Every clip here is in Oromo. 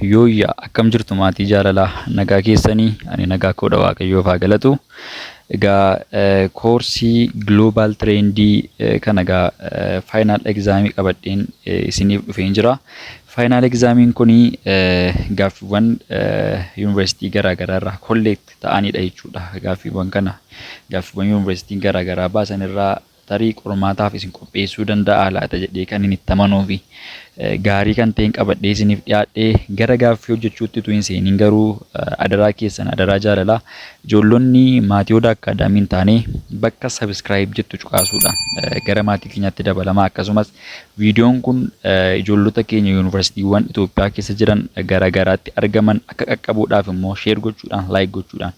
Yooyyaa, akkam jirtu maatii jaalalaa? Nagaa keessanii? Ani nagaa koodha, Waaqayyoof haa galatu. Egaa koorsii Global Trendii kana egaa final examii qabadheen isiniif dhufeen jira. Final examiin kuni gaaffiiwwan yuunivarsiitii garaa garaa irraa collect ta'anidha jechuudha. Gaaffiiwwan kana gaaffiiwwan yuunivarsiitiin garaa garaa baasan irraa tarii qormaataaf isin qopheessuu danda'a laata jedhee kan inni itti amanuu fi gaarii kan ta'een qabadhee isiniif dhiyaadhee. Gara gaaffii hojjechuutti utuu hin seeniin garuu adaraa keessan, adaraa jaalalaa, ijoollonni maatii Odaa Academy hin taane bakka subscribe jettu cuqaasuudhaan gara maatii keenyaatti dabalamaa. Akkasumas viidiyoon kun ijoollota keenya yuunivarsiitiiwwan Itoophiyaa keessa jiran garaagaraatti argaman akka qaqqabuudhaaf immoo share gochuudhaan, like gochuudhaan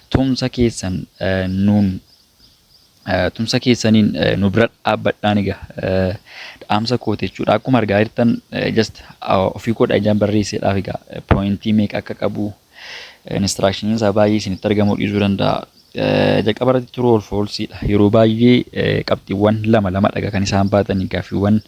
tumsa keessan nuun tumsa keessaniin nu bira dhaabbadhaan egaa dhaamsa kooti jechuudha. Akkuma argaa jirtan just ofii koodha ijaan barreesseedhaaf. Egaa pointii meeqa akka qabu instructioniin isaa baay'ee isinitti argamuu dhiisuu danda'a. Jalqaba irratti true or falseidha. Yeroo baay'ee qabxiiwwan lama lamadha kan isaan baatanii gaaffiiwwan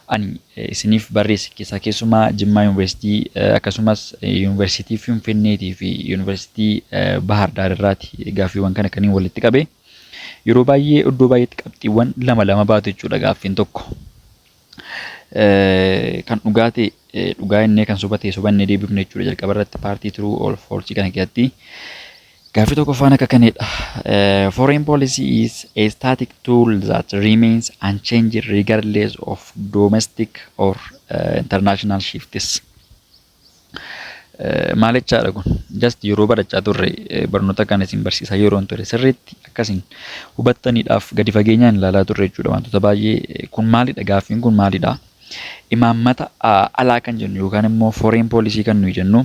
ani isiniif barreesse keessaa, keessumaa Jimmaa Yuunivarsiitii, akkasumas Yuunivarsiitii Finfinneetii fi Yuunivarsiitii Bahar Daar irraati gaaffiiwwan kana kaniin walitti qabe. Yeroo baay'ee iddoo baay'eetti qabxiiwwan lama lama baatu jechuudha gaaffiin tokko. Kan dhugaa ta'e dhugaa innee, kan soba ta'e soba innee deebifne jechuudha jalqaba irratti partii true or false kana keessatti. Gaaffii tokkoffaan akka kanedha. Foreign policy is a static tool that remains unchanged regardless of domestic or international shifts. Maal jechaadha kun? Just yeroo barachaa turre, barnoota kana isin barsiisaa yeroon ture, sirriitti akkasin hubattaniidhaaf gadi fageenyaan ilaalaa turre jechuudha wantoota baay'ee. Kun maalidha? Gaaffiin kun maalidha? Imaammata alaa kan jennu yookaan immoo foreign policy kan nuyi jennu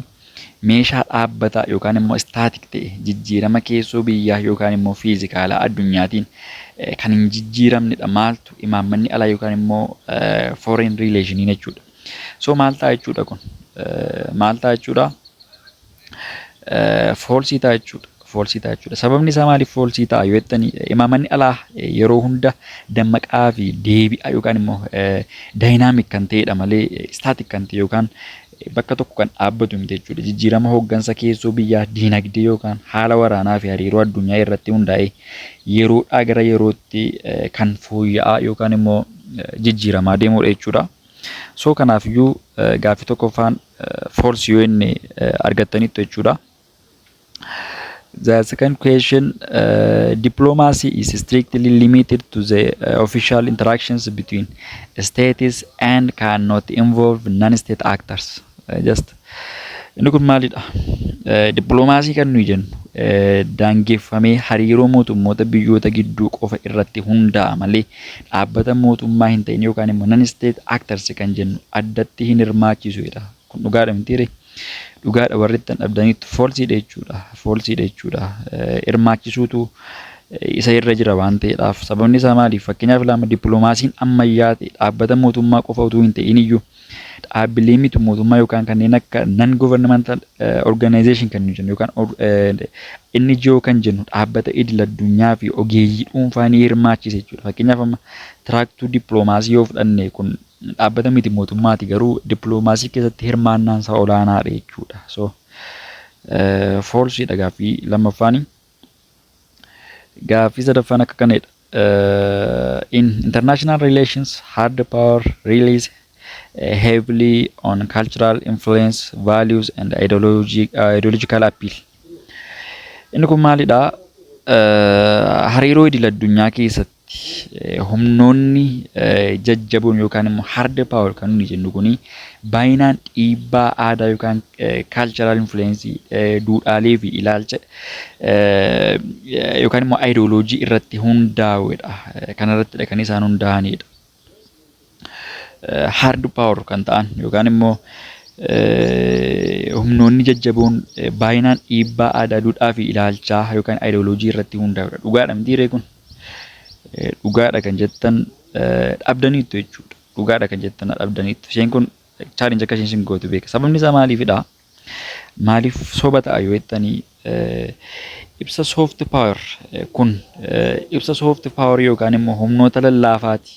meeshaa dhaabbataa yookaan immoo static ta'e, jijjiirama keessoo biyyaa yookaan immoo fiizikaalaa addunyaatiin kan hin jijjiiramnedha. Maaltu? Imaammanni alaa yookaan immoo foreign relationiin jechuudha. So maal ta'a jechuudha kun? Maal ta'a jechuudha? False ta'a jechuudha. False ta'a jechuudha. Sababni isaa maaliif false ta'a yoo jettanii, imaammanni alaa yeroo hunda dammaqaa fi deebi'aa yookaan immoo dynamic kan ta'edha malee static kan ta'e yookaan bakka tokko kan dhaabbatu miti jechuudha. Jijjiirama hooggansa keessoo biyyaa, diinagdee yookaan haala waraanaa fi hariiroo addunyaa irratti hundaa'ee yeroodhaa gara yerootti kan fooyya'aa yookaan immoo jijjiiramaa deemudha jechuudha. So kanaafiyyuu gaaffii tokkoffaan false yoo inni argattanitti jechuudha. The second question, diplomacy is strictly limited to the official interactions between states and cannot involve non-state actors. Just inni kun maalidha? Dippiloomaasii kan nuyi jennu daangeffamee hariiroo mootummoota biyyoota gidduu qofa irratti hundaa'a malee dhaabbata mootummaa hin ta'in yookaan immoo non-state actors kan jennu addatti hin hirmaachisudha. Kun dhugaadha mitiire? Dhugaadha warri ittiin dhabdaniitu, falseidha jechuudha. Falseidha jechuudha. Hirmaachisuutu isa irra jira waan ta'eedhaaf. Sababni isaa maaliif? Fakkeenyaaf lama, dippiloomaasiin ammayyaa ta'e dhaabbata mootummaa qofa utuu hin ta'in iyyuu dhaabbilee miti mootummaa yookaan kanneen akka non governmental organization kan nuyi jennu yookaan NGO kan jennu, dhaabbata idil addunyaa fi ogeeyyii dhuunfaa ni hirmaachisa jechuudha. Fakkeenyaaf amma Track 2 Diplomacy yoo fudhanne, kun dhaabbata miti mootummaati, garuu dippiloomaasii keessatti hirmaannaan isaa olaanaadha jechuudha. So falseidha gaaffii lammaffaani. Gaaffii sadaffaan akka kanadha. In international relations, hard power relies heavily on cultural influence, values and ideological appeal. Inni kun maalidha? Hariiroo idil addunyaa keessatti humnoonni jajjaboon yookaan immoo hard power kan nuyi jennu kuni baay'inaan dhiibbaa aadaa yookaan cultural influence, duudhaalee fi ilaalcha yookaan immoo ideoloojii irratti hundaa'uudha. Kanarrattidha kan isaan hundaa'anidha. Hard power kan ta'an yookaan immoo humnoonni jajjaboon baay'inaan dhiibbaa aadaa, duudhaa fi ilaalchaa yookaan ideoloojii irratti hundaa'uudha. Dhugaadha mitiiree kun? Dhugaadha kan jettan dhabdaniittu jechuudha. Dhugaadha kan jettan dhabdaniittu. Isheen kun challenge akka isheen gootu beeka. Sababni isaa maaliifidha? Maaliif soba ta'a yoo jettanii, ibsa soft power kun ibsa soft power yookaan immoo humnoota lallaafaati.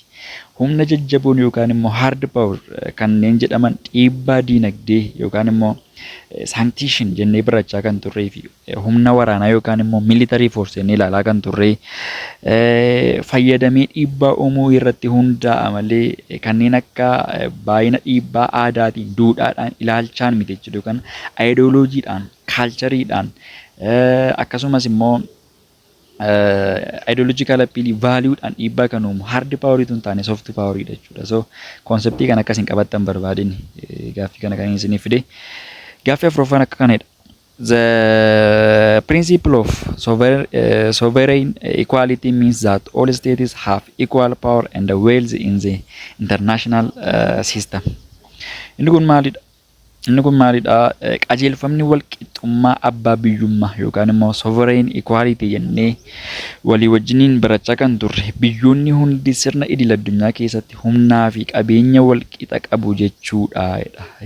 Humna jajjaboon yookaan immoo hard power kanneen jedhaman dhiibbaa diinagdee yookaan immoo sanction jennee barachaa kan turree fi humna waraanaa yookaan immoo military force jennee ilaalaa kan turree fayyadamee dhiibbaa uumuu irratti hundaa'a malee kanneen akka baay'ina dhiibbaa aadaatiin, duudhaadhaan, ilaalchaan miti jechuudha, yookaan ayidooloojiidhaan, cultureiidhaan, akkasumas immoo ideological appeal valueudhaan dhiibbaa kan uumu hard poweriitu hin taane soft poweriidha jechuudha. So conceptii kan akkasiin qabattan barbaadin gaaffii kana kan isiniif fide. Gaaffii afuraffaan akka kanadha. The principle of sovereign equality means that all states have equal power and wealth in the international system. Inni kun maalidha? Inni kun maalidha? Qajeelfamni wal qixxummaa abbaa biyyummaa yookaan immoo sovereign equality jennee walii wajjiniin barachaa kan turre biyyoonni hundi sirna idil addunyaa keessatti humnaa fi qabeenya wal qixa qabu jechuudha.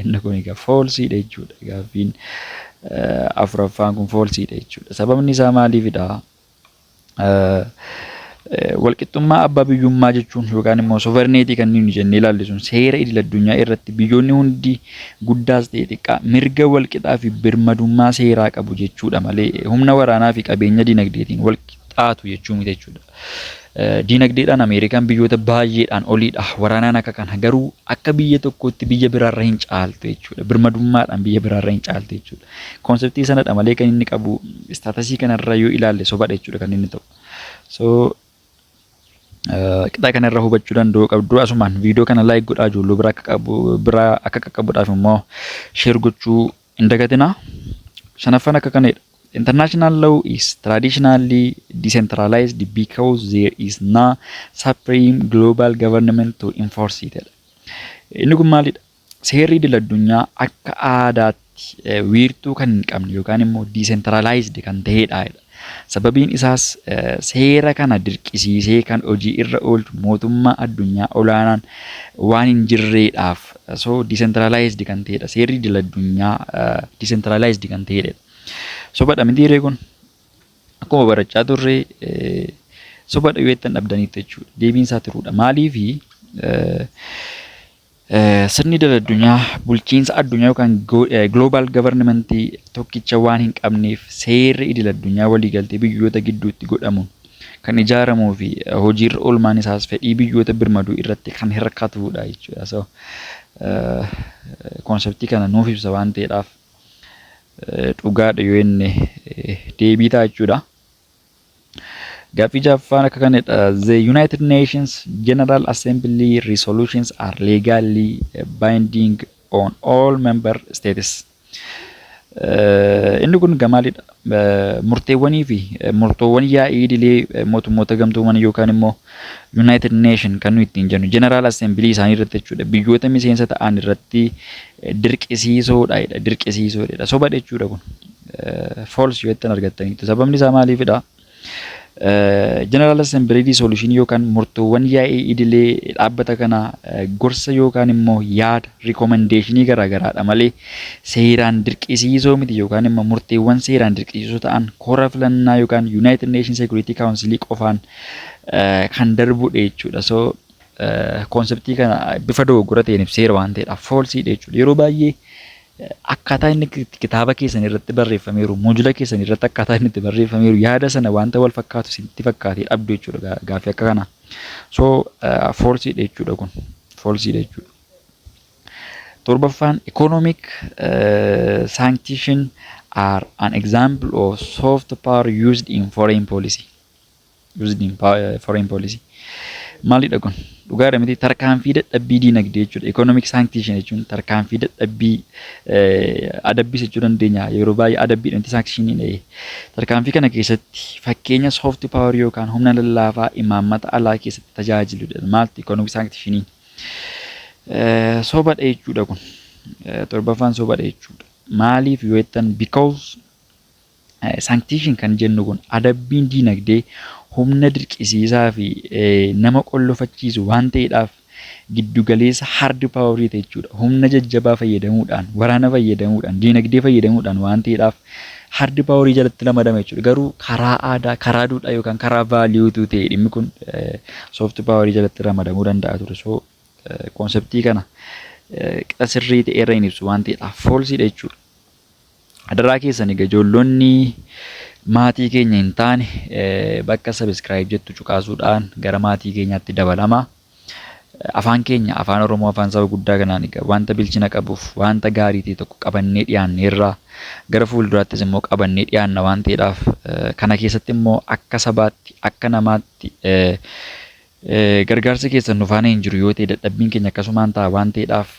Inni kun egaa falseiidha jechuudha. Gaaffiin afuraffaan kun falseiidha jechuudha. Sababni isaa maaliifidha? Walqixxummaa abbaa biyyummaa jechuun yookaan immoo sovereignty kan nuyi jennee ilaallu sun seera idil addunyaa irratti biyyoonni hundi guddaas ta'e xiqqaa mirga walqixaa fi birmadummaa seeraa qabu jechuudha malee humna waraanaa fi qabeenya dinagdeetiin walqixxaatu jechuu miti jechuudha. Dinagdeedhaan Ameerikaan biyyoota baay'eedhaan oliidha. Waraanaan akka kana garuu akka biyya tokkootti biyya biraarra hin caaltu jechuudha. Birmadummaadhaan biyya biraarra hin caaltu jechuudha. Conceptii sanadha malee kan inni qabu statusii kanarra yoo ilaalle sobadha jechuudha kan inni ta'u. So qixa kanarra hubachuu danda'uu qabdu. Asumaan viidiyoo kana like godhaa, ijoollee bira akka qabu bira akka qaqqabuudhaaf immoo share gochuu hin dagatinaa. Shanaffaan akka kanadha. International law is traditionally decentralized because there is no supreme global government to enforce it. Inni kun maalidha? Seerri idil addunyaa akka aadaatti wiirtuu kan hin qabne yookaan immoo decentralized kan ta'edha. Sababiin isaas seera kana dirqisiisee kan hojii irra oolchu mootummaa addunyaa olaanaan waan hin jirreedhaaf, so decentralized kan ta'edha. Seerri idil addunyaa decentralized kan ta'edha. Sobadha mitiiree kun? Akkuma barachaa turre sobadha yoo jettan dhabdaniitu jechuudha. Deebiin isaa truedha. Maaliifi? Sirni idil addunyaa bulchiinsa addunyaa yookaan global governmentii tokkicha waan hin qabneef seerri idil addunyaa waliigaltee biyyoota gidduutti godhamuun kan ijaaramuu fi hojiirra oolmaan isaas fedhii biyyoota birmaduu irratti kan hirkatudha jechuudha. So conceptii kana nuuf ibsa waan ta'eedhaaf dhugaadha yoo inni deebii ta'a jechuudha. Gaaffii ja'affaan akka kanadha. The United Nations General Assembly resolutions are legally binding on all member states. Inni kun maalidha? Murteewwanii fi murtoowwan yaa'ii idilee mootummoota gamtoomanii yookaan immoo United Nation kan nuyi ittiin jennu General Assembly isaanii irratti jechuudha. Biyyoota miseensa ta'an irratti dirqisiisoodha. Dirqisiisoodha. Sobadha jechuudha kun. False yoo jettan argattaniitu. Sababni isaa maaliifidha? General Assembly Resolution yookaan murtoowwan yaa'ii idilee dhaabbata kanaa gorsa yookaan immoo yaada recommendationii garaagaraadha malee seeraan dirqisiisoo miti, yookaan immoo murteewwan seeraan dirqisiisoo ta'an kora filannaa yookaan United Nations Security Council qofaan kan darbudha jechuudha. So conceptii kana bifa dogoggora ta'een ibseera waan ta'eedhaaf falseiidha jechuudha. Yeroo baay'ee akkaataa inni kitaaba keessan irratti barreeffameeru, module keessan irratti akkaataa inni itti barreeffameeru yaada sana wanta wal fakkaatu sitti fakkaatee dhabdu jechuudha gaaffii akka kana. So falseiidha jechuudha kun. Falseiidha jechuudha. Torbaffaan, economic sanction are an example of soft power used in foreign policy. Used in foreign policy. Maalidha kun? Dhugaadha miti? Tarkaanfii dadhabbii diinagdee jechuudha. Economic sanction jechuun tarkaanfii dadhabbii adabbii jechuu dandeenya. Yeroo baay'ee adabbiidha miti sanctioniin? Tarkaanfii kana keessatti fakkeenya soft power yookaan humna lallaafaa imaammata alaa keessatti tajaajiludha. Maalti economic sanctioniin? Sobadha jechuudha kun. Torbaffaan sobadha jechuudha. Maaliif yoo jettan, because sanction kan jennu kun adabbiin diinagdee humna dirqisiisaa fi nama qollofachiisu waan ta'eedhaaf giddugaleessa hard powerii jechuudha. Humna jajjabaa fayyadamuudhaan, waraana fayyadamuudhaan, diinagdee fayyadamuudhaan waan ta'eedhaaf Hard powerii jalatti ramadama jechuudha. Garuu karaa aadaa, karaa duudhaa yookaan karaa valuetu ta'e dhimmi kun soft powerii jalatti ramadamuu danda'a ture. So conceptii kana qixa sirrii ta'e irra hin ibsu waan ta'eedhaaf falseiidha jechuudha. Adaraa keessan egaa, ijoollonni maatii keenya hin taane bakka subscribe jettu cuqaasuudhaan gara maatii keenyaatti dabalama. Afaan keenya, Afaan Oromoo, afaan saba guddaa kanaan egaa wanta bilchina qabuuf wanta gaarii ta'e tokko qabannee dhiyaanneerra, gara fuulduraattis immoo qabannee dhiyaanna waan ta'eedhaaf, kana keessatti immoo akka sabaatti, akka namaatti gargaarsi keessan nu faana hin jiru yoo ta'e, dadhabbiin keenya akkasumaan ta'a waan ta'eedhaaf,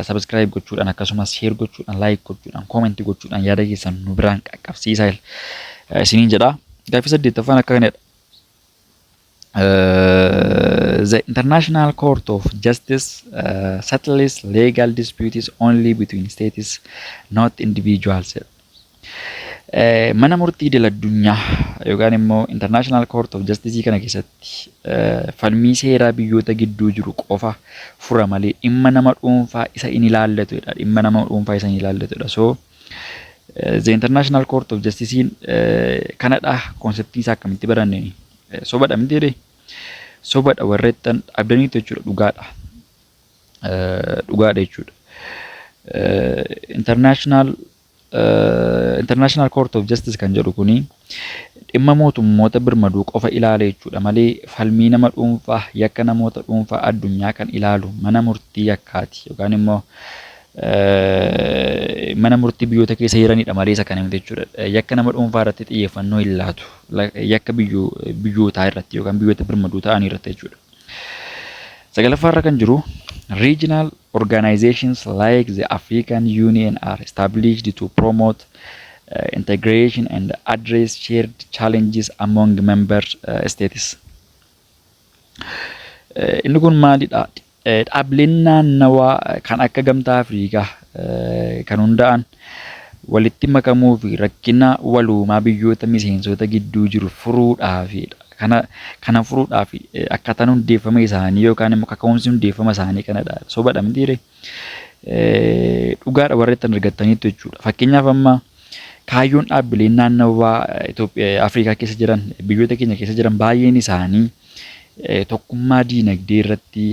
subscribe gochuudhaan, akkasumas share gochuudhaan, like gochuudhaan, commentii gochuudhaan yaada keessan nu biraan qaqqabsiisaa isiniin jedha. Gaaffii saddeettaffaan akka kanadha. The International Court of Justice settles legal disputes only between states, not individuals. Mana murtii idil addunyaa yookaan immoo International Court of Justice kana keessatti falmii seeraa biyyoota gidduu jiru qofa fura malee dhimma nama dhuunfaa isa hin ilaallatudha. Dhimma nama dhuunfaa isa hin ilaallatudha. So the International Court of Justice kanadha. Conceptii isaa akkamitti baranneen? Sobadha miti jedhee, sobadha warra jettan dhabdaniitu jechuudha. Dhugaadha. Dhugaadha jechuudha. International Court of Justice kan jedhu kuni dhimma mootummoota birmaduu qofa ilaala jechuudha malee falmii nama dhuunfaa, yakka namoota dhuunfaa addunyaa kan ilaalu mana murtii yakkaati yookaan immoo mana murtii biyyoota keessa jiranidha malee isa kana miti jechuudha. Yakka nama dhuunfaa irratti xiyyeeffannoo hin laatu. Yakka biyyootaa irratti yookaan biyyoota birmaduu ta'anii irratti jechuudha. Sagalaffaa irra kan jiru, regional organizations like the African Union are established to promote integration and address shared challenges among member states. Inni kun maalidha? Dhaabbileen naannawaa kan akka Gamtaa Afriikaa kan hundaa'an walitti makamuu fi rakkina walumaa biyyoota miseensota gidduu jiru furuudhaafidha. Kana furuudhaaf akkaataan hundeeffama isaanii yookaan immoo kaka'umsi hundeeffama isaanii kanadha. Sobadha mitiire? Dhugaadha warra ittiin argattaniitu jechuudha. Fakkeenyaaf, amma kaayyoon dhaabbileen naannawaa Itoophiyaa, Afrikaa keessa jiran, biyyoota keenya keessa jiran baay'een isaanii tokkummaa diinagdee irratti,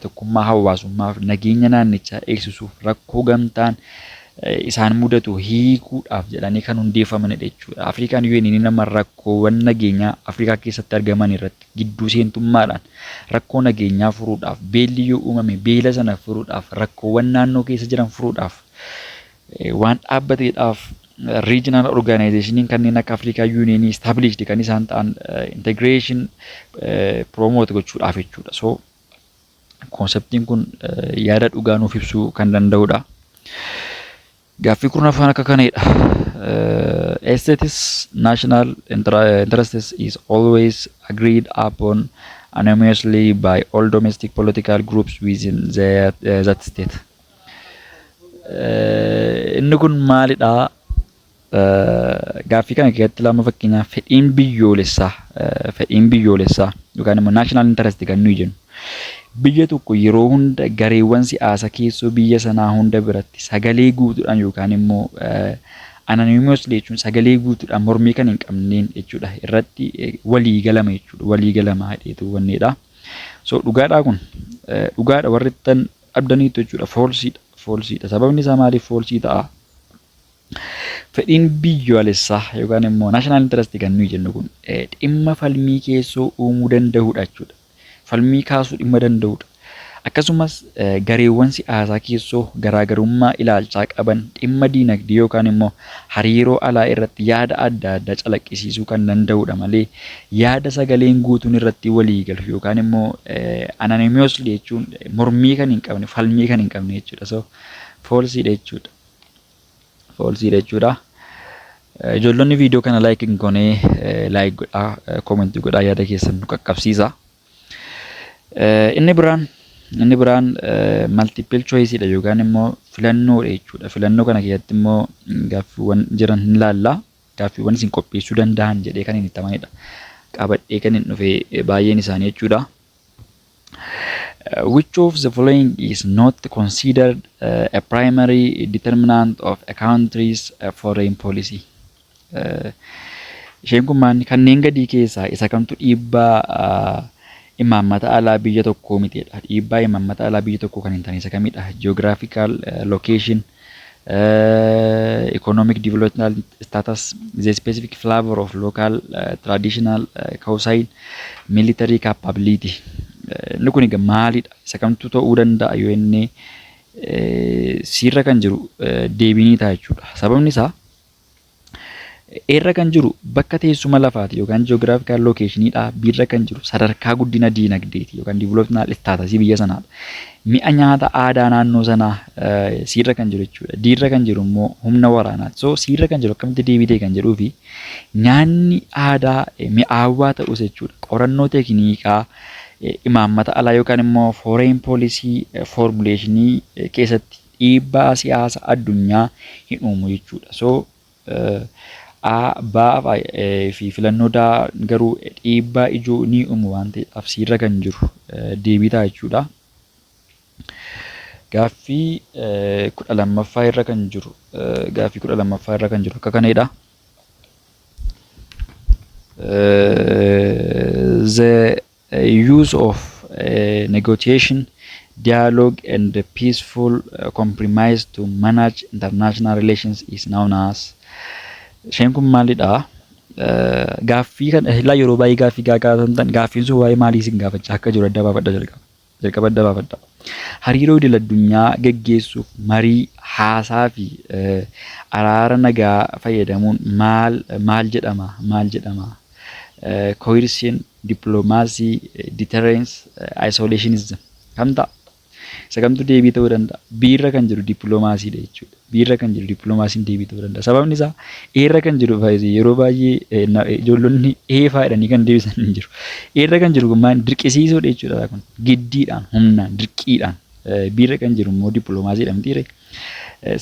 tokkummaa hawaasummaa fi nageenya naannichaa eegsisuuf, rakkoo gamtaan isaan mudatu hiikuudhaaf jedhanii kan hundeeffamanidha jechuudha. African Union nama rakkoowwan nageenyaa Afrikaa keessatti argaman irratti gidduu seentummaadhaan rakkoo nageenyaa furuudhaaf, beelli yoo uumame beela sana furuudhaaf, rakkoowwan naannoo keessa jiran furuudhaaf waan dhaabbateedhaaf, regional organizationiin kanneen akka African Union established kan isaan ta'an integration promote gochuudhaaf jechuudha. So conceptiin kun yaada dhugaa nuuf ibsuu kan danda'udha. Gaaffii 10ffaan akka kanadha. A state's national interests is always agreed upon unanimously by all domestic political groups within that state. Inni kun maalidha? Gaaffii kana keessatti lama, fakkeenyaaf, fedhiin biyyoolessaa yookaan immoo national interest kan nuyi jennu biyya tokko yeroo hunda gareewwan siyaasa keessoo biyya sanaa hunda biratti sagalee guutuudhaan yookaan immoo unanimously jechuun sagalee guutuudhaan mormii kan hin qabneen jechuudha irratti walii galama jechuudha, walii galama jedheetu wanneedha. So dhugaadhaa, kun dhugaadha warri ittan dhabdaniitu jechuudha. Falseiidha, falseiidha. Sababni isaa maaliif falseii ta'a? Fedhiin biyyaalessaa yookaan immoo national interest kan nuyi jennu kun dhimma falmii keessoo uumuu danda'udha jechuudha. Falmii kaasuu dhimma danda'udha. Akkasumas gareewwan siyaasaa keessoo garaagarummaa ilaalchaa qaban dhimma diinagdee yookaan immoo hariiroo alaa irratti yaada adda addaa calaqqisiisuu kan danda'udha malee yaada sagaleen guutuun irratti walii galu yookaan immoo unanimously jechuun mormii kan hin qabne, falmii kan hin qabne jechuudha. So falseiidha jechuudha. Falseiidha jechuudha. Ijoollonni viidiyoo kana like hin goone like godhaa, commentii godhaa, yaada keessan nu qaqqabsiisa. Inni biraan multiple choiceidha yookaan immoo filannoodha jechuudha. Filannoo kana keessatti immoo gaaffiiwwan jiran hin ilaalla. Gaaffiiwwan isin qopheessuu danda'an jedhee kan hin itti amanedha. Qabadhee kan hin dhufe baay'een isaanii jechuudha. Which of the following is not considered a primary determinant of a country's foreign policy? Isheen kun maanni kanneen gadii keessaa isa kamtu dhiibbaa imaammata alaa biyya tokkoo mitidha? Dhiibbaa imaammata alaa biyya tokkoo kan hin taane isa kamidha? Geographical location, economic developmental status, the specific flavor of local traditional cuisine, military capability. Inni kun egaa maalidha? Isa kamtu ta'uu danda'a yoo inni C irra kan jiru deebiinii ta'a jechuudha. Sababni isaa A irra kan jiru bakka teessuma lafaati yookaan geographical locationiidha. B irra kan jiru sadarkaa guddina diinagdeeti yookaan developmental statusii biyya sanaadha. Mi'a nyaata aadaa naannoo sanaa C irra kan jiru jechuudha. D irra kan jiru immoo humna waraanaati. So C irra kan jiru akkamitti deebitee kan jedhuu fi nyaanni aadaa mi'aawwaa ta'us jechuudha. Qorannoo teeknikaa imaammata alaa yookaan immoo foreign policy formulationii keessatti dhiibbaa siyaasa addunyaa hin uumu jechuudha. So A, B fi filannoo D garuu dhiibbaa ijoo ni uumu waan ta'eedhaaf C irra kan jiru deebii ta'a jechuudha. Gaaffii 12ffaa irra kan jiru, gaaffii 12ffaa irra kan jiru akka kanadha. The use of negotiation, dialogue and peaceful compromise to manage international relations is known as. Isheen kun maalidha? Gaaffii kana illaa yeroo baay'ee gaaffii gaafatan gaaffiin sun waa'ee maalii isin gaafachaa akka jiru adda baafadha jalqaba. Jalqaba adda baafadha. Hariiroo idil addunyaa geggeessuuf marii, haasaa fi araara nagaa fayyadamuun maal maal jedhama? Maal jedhama? Coercion, diplomacy, deterrence, isolationism. Kam ta'a? Isa kamtu deebii ta'uu danda'a? B irra kan jiru dippiloomaasiidha jechuudha. B irra kan jiru dippiloomaasiin deebii ta'uu danda'a. Sababni isaa A irra kan jiru yeroo baay'ee ijoollonni A fa'aa jedhanii kan deebisan hin jiru. A irra kan jiru kun maal dirqisiisuudha jechuudha kun, giddiidhaan, humnaan, dirqiidhaan. B irra kan jiru immoo dippiloomaasiidha mitiire.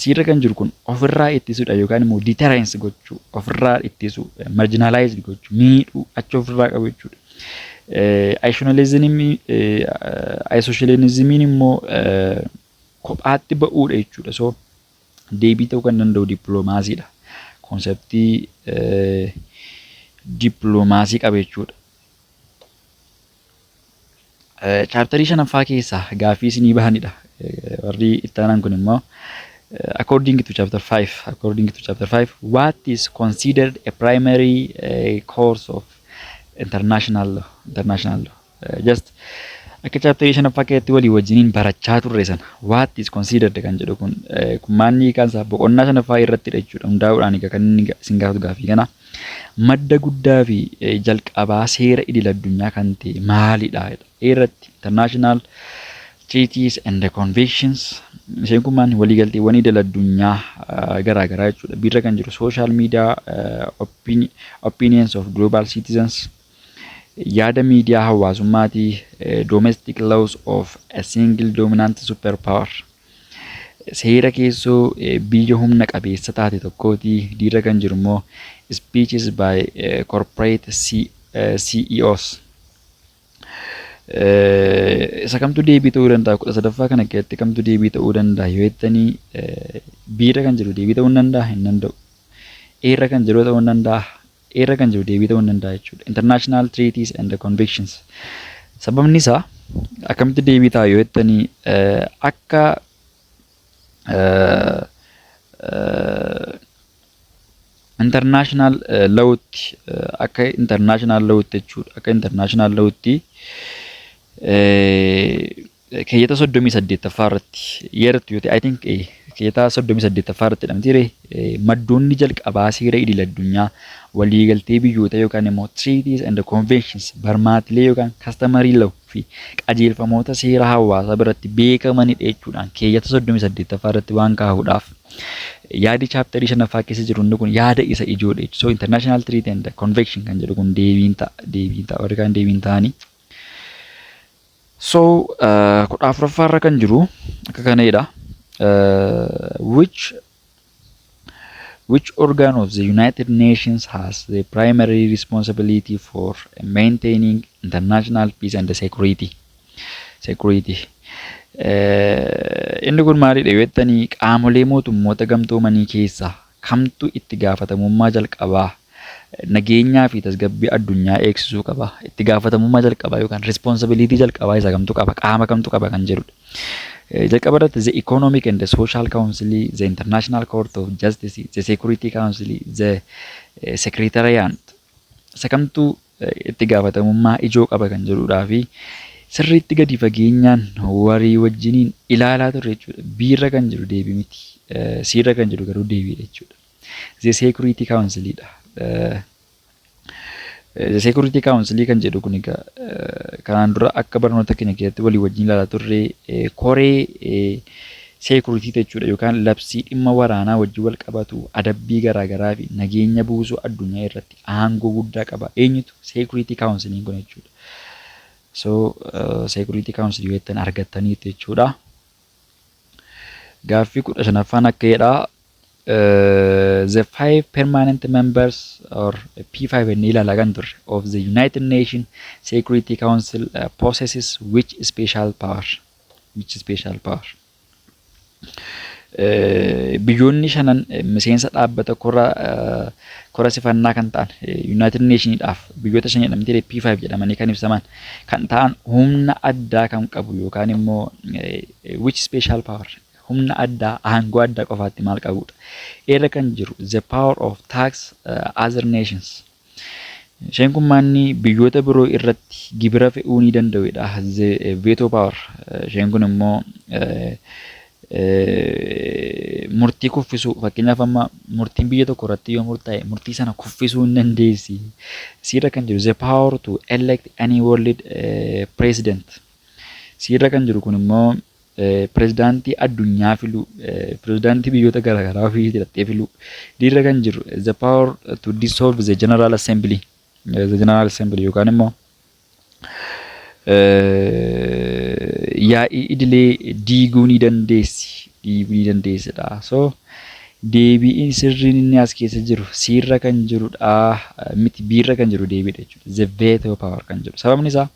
C irra kan jiru kun ofirraa ittisuudha yookaan immoo deterrence gochuu, ofirraa ittisuu, marginalize gochuu, miidhuu, achi ofirraa qabu jechuudha. Isolationismiin immoo kophaatti ba'uudha jechuudha. So deebii ta'uu kan danda'u dippiloomaasiidha. Conceptii dippiloomaasii qaba jechuudha. Chapterii shanaffaa keessaa gaaffii isinii bahanidha. Warri itti aanan kun immoo according to chapter 5, according to chapter 5, what is considered a primary course of international law? International law, just akka chapterii shanaffaa keessatti walii wajjiniin barachaa turre sana, what is considered kan jedhu kun kun maanni hiikaan isaa boqonnaa shanaffaa irrattidha jechuudha. Hundaa'uudhaan egaa kan inni isin gaafatu gaaffii kana, madda guddaa fi jalqabaa seera idil addunyaa kan ta'e maalidha? Irratti international treaties and the conventions. Isheen kun maal? Waliigalteewwan idil addunyaa garaa garaa jechuudha. B irra kan jiru social media opinions of global citizens, yaada miidiyaa hawaasummaatii, domestic laws of a single dominant superpower, seera keessoo biyya humna qabeessa taate tokkooti. D irra kan jiru immoo speeches by corporate CEOs. Isa kamtu deebii ta'uu danda'a? 13ffaa kana keessatti kamtu deebii ta'uu danda'a yoo jettanii, B irra kan jiru deebii ta'uu hin danda'a? Hin danda'u. A irra kan jiru ta'uu hin danda'a. A irra kan jiru deebii ta'uu hin danda'a jechuudha. International treaties and the conventions. Sababni isaa akkamitti deebii ta'a yoo jettanii, akka international lawutti, akka international lawutti jechuudha. Akka international lawutti keeyyata 38ffaa irratti yeertu yoo ta'e, I think keeyyata 38ffaa irratti jedhamti, maddoonni jalqabaa seera idil addunyaa waliigaltee biyyoota yookaan immoo treaties and conventions, barmaatilee yookaan customary law fi qajeelfamoota seera hawaasaa biratti beekamanidha jechuudhaan keeyyata 38ffaa irratti waan kaa'uudhaaf, yaadi chapterii shanaffaa keessa jiru inni kun yaada isa ijoodha jechuudha. So international treaty and convention kan jedhu kun deebiin ta'a, deebiin ta'a, warri kaan deebiin ta'anii. So 14ffaa irra kan jiru akka kanadha. Which organ of the United Nations has the primary responsibility for maintaining international peace and security? Security. Inni kun maalidha yoo jettanii, qaamolee mootummoota gamtoomanii keessaa Kamtu itti gaafatamummaa jalqabaa nageenyaa fi tasgabbii addunyaa eegsisuu qaba? Itti gaafatamummaa jalqabaa yookaan responsibility jalqabaa isa kamtu qaba? Qaama kamtu qaba kan jedhudha. Jalqaba irratti the Economic and the Social Council, the International Court of Justice, the Security Council, the Secretariat. Isa kamtu itti gaafatamummaa ijoo qaba kan jedhudhaa fi sirriitti gadi fageenyaan warii wajjiniin ilaalaa turre jechuudha. B irra kan jiru deebii miti. C irra kan jiru garuu deebiidha jechuudha. The Security Councilidha. The Security Council kan jedhu kun egaa kanaan dura akka barnoota keenya keessatti walii wajjin ilaalaa turre koree security jechuudha, yookaan labsii dhimma waraanaa wajjin wal qabatu, adabbii garaagaraa fi nageenya buusuu addunyaa irratti aangoo guddaa qaba. Eenyutu? Security Council kun jechuudha. So Security Council yoo jettan argattaniitu jechuudha. Gaaffii 15ffaan akka jedhaa, the five permanent members or P5 inni ilaalaa kan turre of the United Nations Security Council possesses which special power? Which special power? Biyyoonni shanan miseensa dhaabbata kora sifannaa kan ta'an United Nationiidhaaf biyyoota shan jedhamtee P5 jedhamanii kan ibsaman kan ta'an humna addaa kan qabu yookaan immoo which special power, humna addaa, aangoo addaa qofaatti maal qabudha? Irra kan jiru the power of tax other nations. Isheen kun maanni biyyoota biroo irratti gibira fe'uu ni danda'udha. The veto power. Isheen kun immoo murtii kuffisuu, fakkeenyaaf amma murtiin biyya tokko irratti yoo murtaa'e murtii sana kuffisuu hin dandeessi. C irra kan jiru the power to elect any world president. C irra kan jiru kun immoo pirezidaantii addunyaa filuu, pirezidaantii biyyoota garaagaraa ofii hidhattee filuu. D irra kan jiru the power to dissolve the General Assembly. The General Assembly yookaan immoo yaa'ii idilee diiguu ni dandeessi. Diiguu ni dandeessidha. So deebiin sirriin inni as keessa jiru C irra kan jirudha miti, B irra kan jiru deebiidha jechuudha. The veto power kan jedhu. Sababni isaa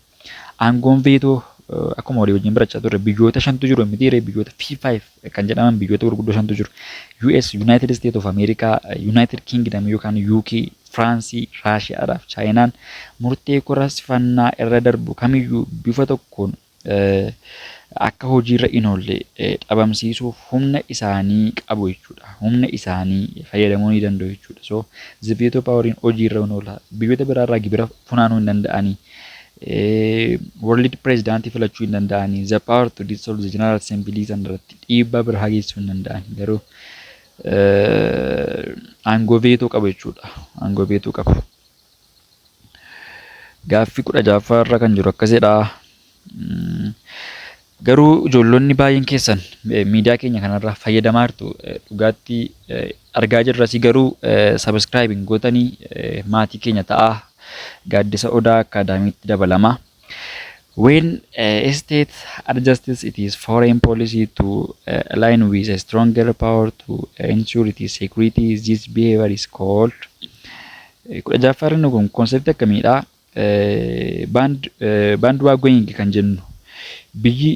aangoon veto akkuma walii wajjin barachaa turre biyyoota shantu jiru miti, biyyoota P5 kan jedhaman biyyoota gurguddoo shantu jiru. US, United States of America, United Kingdom yookaan UK, Firaansii, Raashiyaadhaaf Chaayinaan murtee kora sifannaa irra darbu kamiyyuu bifa tokkoon akka hojiirra hin oolle dhabamsiisuuf humna isaanii qabu jechuudha. Humna isaanii fayyadamuu ni danda'u jechuudha. So the veto poweriin hojiirra hin oola. Biyyoota biraarraa gibira funaanuu hin danda'anii. World president filachuu hin danda'anii. The power to dissolve the General Assembly sana irratti dhiibbaa biraa geessisuu hin danda'anii. Garuu aangoo veto qabu jechuudha. Aangoo veto qabu. Gaaffii 16ffaa irra kan jiru akkasidha. Garuu ijoollonni baay'een keessan miidiyaa keenya kanarraa fayyadamaa jirtu, dhugaatti argaa jirras, garuu subscribe hin gootanii. Maatii keenya ta'aa, Gaaddisa Odaa Akaadaamiitti dabalama. When a state adjusts its foreign policy to align with a stronger power to ensure its security, this behavior is called. 16ffaa inni kun conceptii akkamiidha? Bandwagoning kan jennu biyyi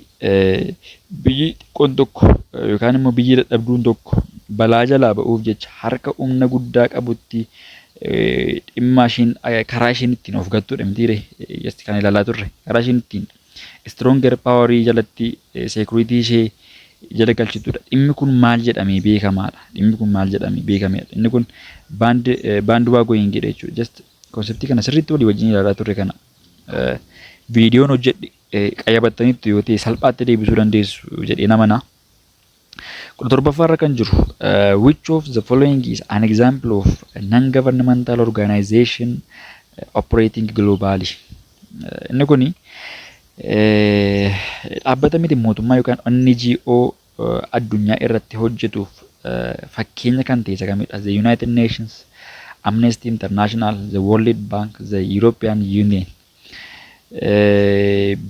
xiqqoon tokko yookaan immoo biyyi dadhabduun tokko balaa jalaa ba'uuf jecha harka humna guddaa qabutti dhimma ishiin karaa ishiin ittiin of gattudha mitiire kan ilaalaa turre, karaa ishiin ittiin stronger powerii jalatti security ishee jala galchitudha. Dhimmi kun maal jedhamee beekamaadha? Dhimmi kun maal jedhamee beekameedha? Inni kun bandwagoningidha jechuudha. Just conceptii kana sirriitti walii wajjin ilaalaa turre kana viidiyoon hojjedhe qayyabattanitti yoo ta'e salphaatti deebisuu dandeessu jedhee namana. 17ffaa irra kan jiru, which of the following is an example of a non-governmental organization operating globally? Inni kuni dhaabbata miti mootummaa yookaan NGO addunyaa irratti hojjetuuf fakkeenya kan ta'e isa kamidha? The United Nations, Amnesty International, the World Bank, the European Union.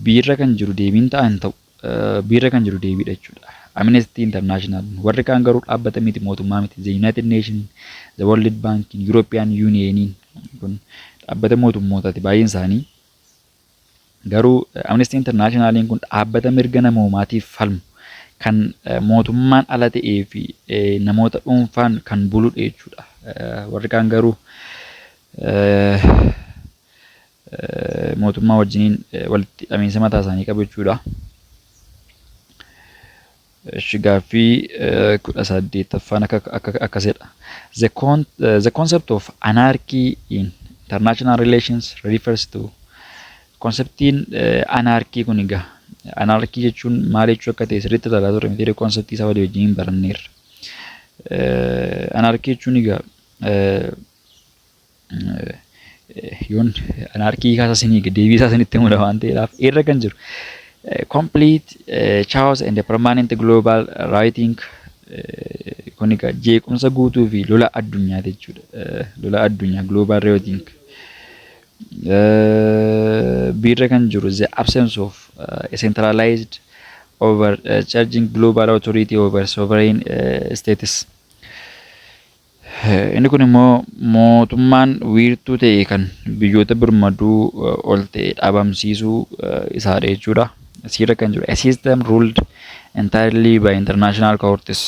B irra kan jiru deebiin ta'an ta'u, B irra kan jiru deebiidha jechuudha. Amnesty International, warri kaan garuu dhaabbata miti mootummaa miti. The United Nations, the World Bank, European Union kun dhaabbata mootummootaati baay'een isaanii. Garuu Amnesty Internationaliin kun dhaabbata mirga namoomaatiif falmu kan Kan mootummaan ala ta'ee fi namoota dhuunfaan kan buludha jechuudha. Warri kaan garuu mootummaa wajjiniin walitti hidhamiinsa mataa isaanii qabu jechuudha. Ishi, gaaffii 18ffaan akkasidha. The concept of anarchy in international relations refers to. Conceptiin anarchy kun egaa, anarchy jechuun maal jechuu akka ta'e sirriitti ilaalaa turre miti? Conceptii isaa walii wajjin baranneerra. Anarchy jechuun egaa, yoon anarchy kaasa isinii deebii isaa isinitti himudha waan ta'eedhaaf, irra kan jiru complete chaos and permanent global rioting. Kun egaa jeequmsa guutuu fi lola addunyaati jechuudha. Lola addunyaa, global rioting. B irra kan jiru the absence of a centralized over charging global authority over sovereign states. Inni kun immoo mootummaan wiirtuu ta'e kan biyyoota birmaduu ol ta'e dhabamsiisuu isaadha jechuudha. C irra kan jiru a system ruled entirely by international courts.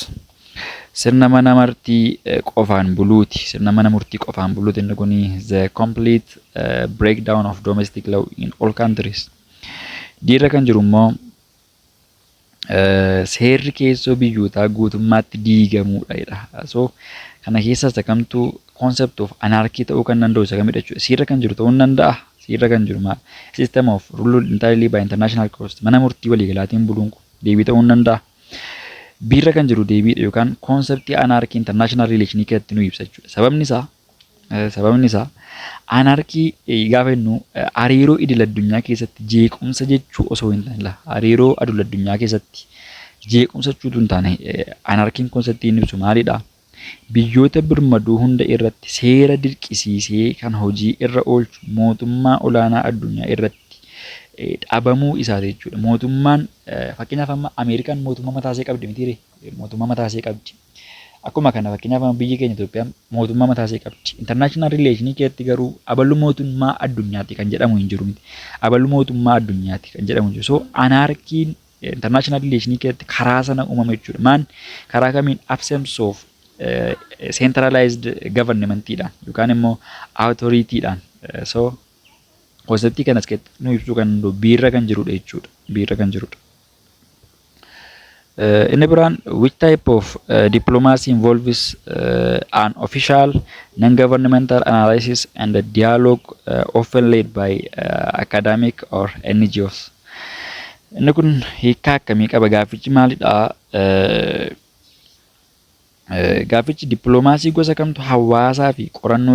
Sirna mana murtii qofaan buluuti. Sirna mana murtii qofaan buluuti inni kun, the complete breakdown of domestic law in all countries. D irra kan jiru immoo seerri keessoo biyyootaa guutummaatti diigamuudha jedha. So kana keessaa isa kamtu concept of anarchy ta'uu kan danda'u isa kamidha jechuudha? C irra kan jiru ta'uu ni danda'a. C irra kan jiru maal? System of ruled entirely by international courts. Mana murtii waliigalaatiin buluun kun deebii ta'uu ni danda'a. B irra kan jiru deebiidha yookaan conceptii anarchy international relationii keessatti nu ibsa jechuudha. Sababni isaa anarchy gaafa jennu hariiroo idil addunyaa keessatti jeequmsa jechuu osoo hin taane, hariiroo idil addunyaa keessatti jeequmsa jechuutu hin taane, anarchyn conceptii inni ibsu maalidha? Biyyoota birmaduu hunda irratti seera dirqisiisee kan hojii irra oolchu mootummaa olaanaa addunyaa irratti dhabamuu isaati jechuudha. Mootummaan, fakkeenyaaf, amma Ameerikaan mootummaa mataa ishee qabdi mitiiree? Mootummaa mataa ishee qabdi. Akkuma kana, fakkeenyaaf, amma biyyi keenya Itoophiyaan mootummaa mataa ishee qabdi. International relationii keessatti garuu aballu mootummaa addunyaati kan jedhamu hin jiru miti. Aballu mootummaa addunyaati kan jedhamu hin jiru. So anarchyn international relationii keessatti karaa sana uumame jechuudha. Maan karaa kamiin? Absence of centralized governmentiidhaan yookaan immoo authorityidhaan. So conceptii kanas keessatti nu ibsuu kan danda'u B irra kan jirudha jechuudha. B irra kan jirudha. Inni biraan, which type of diplomacy involves an official non-governmental analysis and a dialogue often led by academic or NGOs? Inni kun hiikkaa akkamii qaba? Gaaffichi maalidha? Gaaffichi dippiloomaasii gosa kamtu hawaasaa fi qorannoo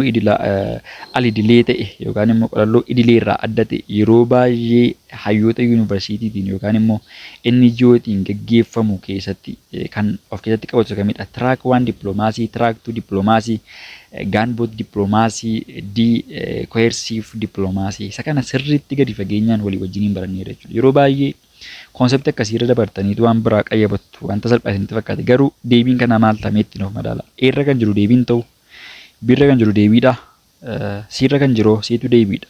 al-idilee ta'e yookaan immoo qorannoo idilee irraa adda ta'e yeroo baay'ee hayyoota yuunivarsiitiitiin yookaan immoo NGOtiin gaggeeffamu keessatti kan of keessatti qabatu kamidha? Track one diplomacy, track two diplomacy, gunboat diplomacy, D coercive diplomacy. Isa kana sirriitti gadi fageenyaan walii wajjiniin baranneera jechuudha. Yeroo baay'ee conceptii akkasii irra dabartaniitu waan biraa qayyabattu, wanta salphaa isinitti fakkaate. Garuu deebiin kanaa maal ta'ame itti nuuf madaala. A irra kan jiru deebiin ta'u, B irra kan jiru deebiidha. C irra kan jiru Ctu deebiidha.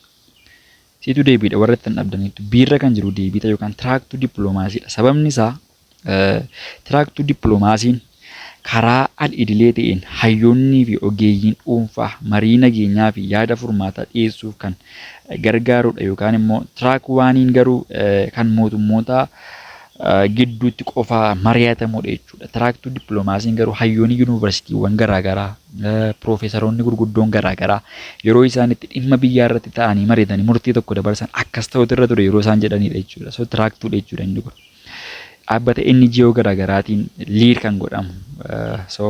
Ctu deebiidha warra ittiin dhabdaniitu. B irra kan jiru deebiidha yookaan track two diplomacydha. Sababni isaa track two diplomacyn karaa al-idilee ta'een hayyoonnii fi ogeeyyiin dhuunfaa marii nageenyaa fi yaada furmaataa dhiyeessuuf kan gargaarudha, yookaan immoo track oneiin garuu kan mootummoota gidduutti qofaa mari'atamudha jechuudha. Track two diplomacyn garuu hayyoonni yuunivarsiitiiwwan garaagaraa, piroofeesaroonni gurguddoon garaagaraa yeroo isaan itti dhimma biyyaa irratti ta'anii mari'atanii murtii tokko dabarsan akkas ta'utu irra ture yeroo isaan jedhanidha jechuudha. So track twodha jechuudha inni kun. Dhaabbata NGO garaagaraatiin lead kan godhamu. So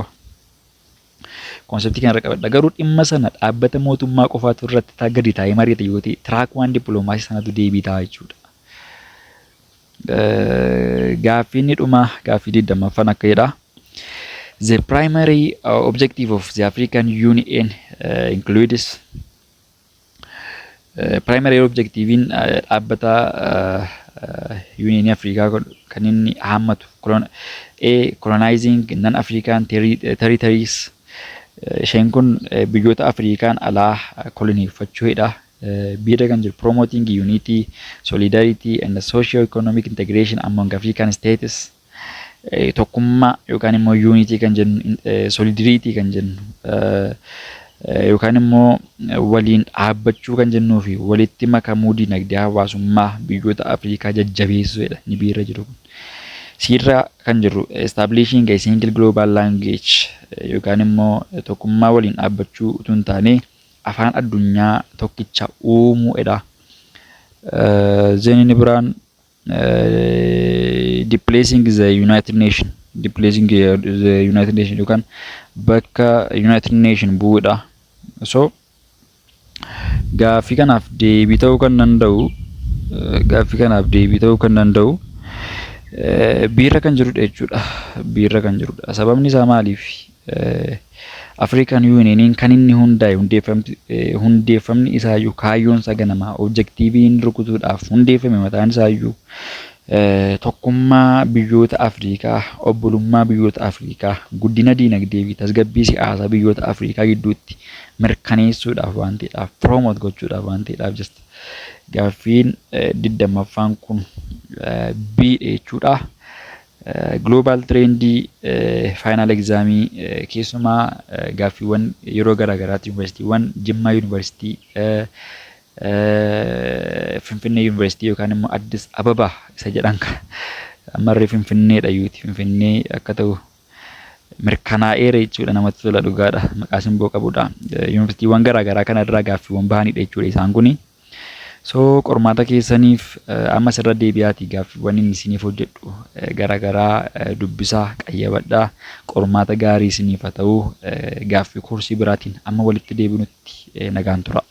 conceptii kanarra qabadha. Garuu dhimma sana dhaabbata mootummaa qofaatu irratti gadi taa'ee mari'ate yoo ta'e, track one diplomacy sanatu deebii ta'a jechuudha. Gaaffii inni dhumaa, gaaffii 20ffaan akka jedha. The primary objective of the African Union includes. Primary objectiviin dhaabbata Union Afrikaa kan inni hammatu: A. Colonizing non-African territories. Isheen kun biyyoota Afrikaan alaa koloneeffachuudha. B irra kan jiru promoting unity, solidarity and socio-economic integration among African states. Tokkummaa yookaan immoo unity kan jennu, solidarity kan jennu, yookaan immoo waliin dhaabbachuu kan jennuu fi walitti makamuu dinagdee hawaasummaa biyyoota Afrikaa jajjabeessuudha ni biirra jiru kun. C irra kan jiru establishing a single global language yookaan immoo tokkummaa waliin dhaabbachuu utuu hin taane afaan addunyaa tokkicha uumuudha. Then inni biraan displacing the United Nation yookaan bakka United Nation bu'uudha. So gaaffii kanaaf deebii ta'uu kan danda'u B irra kan jirudha jechuudha. B irra kan jirudha. Sababni isaa maaliif? African Unioniin kan inni hundaa'e, hundeeffamni isaayyuu, kaayyoon isaa ganamaa, objective inni rukutuudhaaf hundeeffame mataan isaayyuu tokkummaa biyyoota Afrikaa, obbolummaa biyyoota Afrikaa, guddina diinagdee fi tasgabbii siyaasaa biyyoota Afrikaa gidduutti mirkaneessuudhaaf waan ta'eedhaaf, promote gochuudhaaf waan ta'eedhaaf, just gaaffiin 20ffaan kun B jechuudha. Global trendii final examii keessumaa gaaffiiwwan yeroo garaa garaatti yuunivarsiitiiwwan Jimmaa Yuunivarsiitii, Finfinnee Yuunivarsiitii yookaan immoo Addis Ababaa isa jedhan, ammarree Finfinneedha yuuti, Finfinnee akka ta'u mirkanaa'eera jechuudha. Namatti tola dhugaadha, maqaa simboo qabudha. Yuunivarsiitiiwwan garaa garaa kana irraa gaaffiiwwan bahanidha jechuudha isaan kuni. So qormaata keessaniif ammas irra deebi'aatii gaaffiiwwan inni isiniif hojjedhu garaa garaa dubbisaa, qayyabadhaa. Qormaata gaarii isiniif haa ta'u. Gaaffii koorsii biraatiin amma walitti deebinutti nagaan tura.